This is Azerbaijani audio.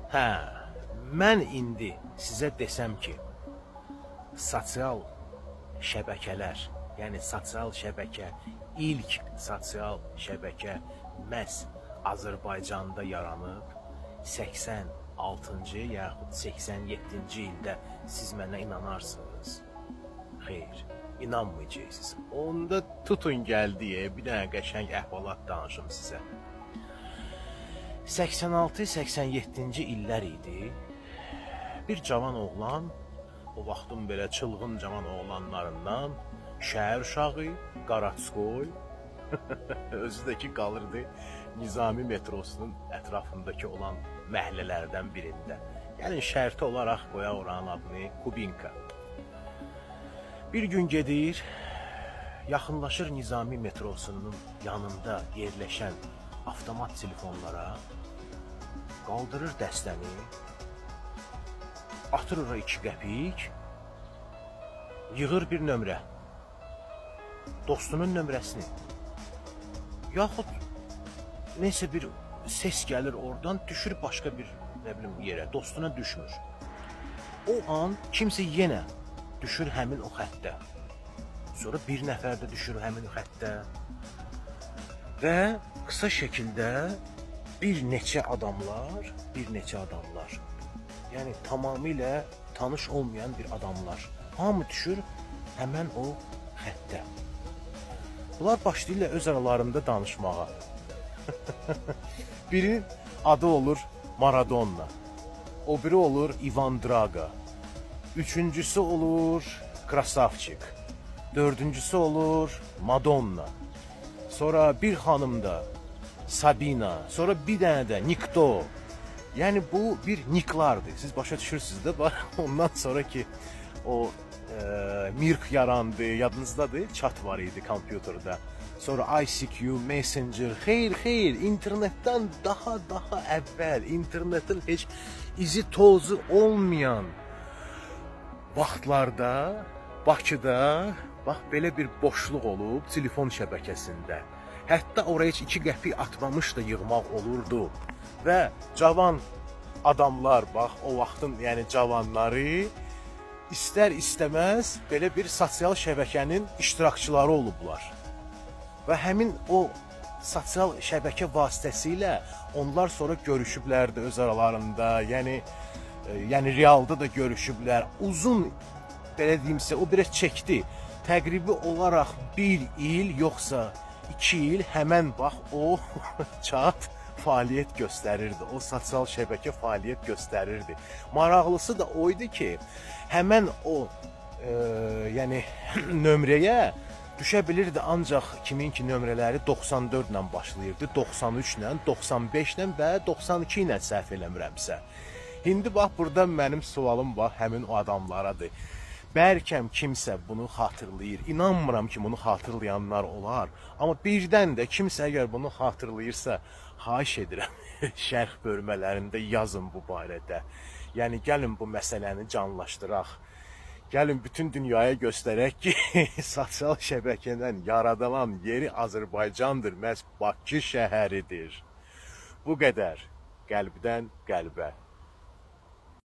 Hə, mən indi sizə desəm ki, sosial şəbəkələr, yəni sosial şəbəkə, ilk sosial şəbəkə məhz Azərbaycanda yaranıb 86-cı yaxud 87-ci ildə, siz mənə inanarsınız? Xeyr, inanmayacaqsınız. Onda tutun gəldi, bir dənə qəşəng əhvalat danışım sizə. 86-87-ci illər idi. Bir cavan oğlan, o vaxtın belə çılğın cavan oğlanlarından, şəhər uşağı, Qaratskoy, özü də ki qalırdı Nizami metrosunun ətrafındakı olan məhəllələrdən birində. Yəni şərti olaraq qoyaq oranın adını Kubinka. Bir gün gedir, yaxınlaşır Nizami metrosunun yanında yerləşən avtomat telefonlara, qaldırır dəstəni, atır ora 2 qəpik, yığır bir nömrə. Dostunun nömrəsini. Yaxud nəsə bir ses gəlir oradan, düşür başqa bir, nə bilim, yerə, dostuna düşmür. O an kimsə yenə düşür həmin o xəttə. Sonra bir nəfər də düşür həmin o xəttə. Və qısa şəkildə bir neçə adamlar, bir neçə adamlar, yəni tamamilə tanış olmayan bir adamlar. Hamı düşür həmən o xəttə. Bunlar başlayırlar öz aralarında danışmağa. Birinin adı olur Maradona. O biri olur Ivan Drago. Üçüncüsü olur Krasavçik. Dördüncüsü olur Madonna. Sonra bir xanım da Sabina. Sonra bir dənə də Nikto. Yəni bu bir niklardır. Siz başa düşürsünüz də. Bax, ondan sonra ki o mIRC yarandı, yadınızdadır? Chat var idi kompüterdə. Sonra ICQ, Messenger, xeyr, xeyr, internetdən daha əvvəl, internetin heç izi tozu olmayan vaxtlarda Bakıda bax belə bir boşluq olub telefon şəbəkəsində. Hətta oraya heç 2 qəpik atmamış da yığmaq olurdu. Və cavan adamlar, bax o vaxtın, yəni cavanları istər istəməz belə bir sosial şəbəkənin iştirakçıları olublar. Və həmin o sosial şəbəkə vasitəsilə onlar sonra görüşüblər də öz aralarında, yəni realda da görüşüblər. Uzun, belə deyimsə, o biraz çəkdi. Təqribi olaraq bir il yoxsa 2 il həmən bax o chat fəaliyyət göstərirdi. O sosial şəbəkə fəaliyyət göstərirdi. Maraqlısı da o idi ki, həmən o yəni nömrəyə düşə bilirdi ancaq kimin ki nömrələri 94 ilə başlayırdı, 93 ilə, 95 ilə və 92 ilə səhv eləmirəmsə. İndi bax burada mənim sualım bax həmin o adamlaradır. Bəlkəm kimsə bunu xatırlayır. İnanmıram ki, bunu xatırlayanlar olar. Amma birdən də kimsə əgər bunu xatırlayırsa, xahiş edirəm, şərh bölmələrində yazın bu barədə. Yəni gəlin bu məsələni canlaşdıraq. Gəlin bütün dünyaya göstərək ki, sosial şəbəkədən yaradılan yeri Azərbaycandır, məhz Bakı şəhəridir. Bu qədər. Qəlbdən qəlbə.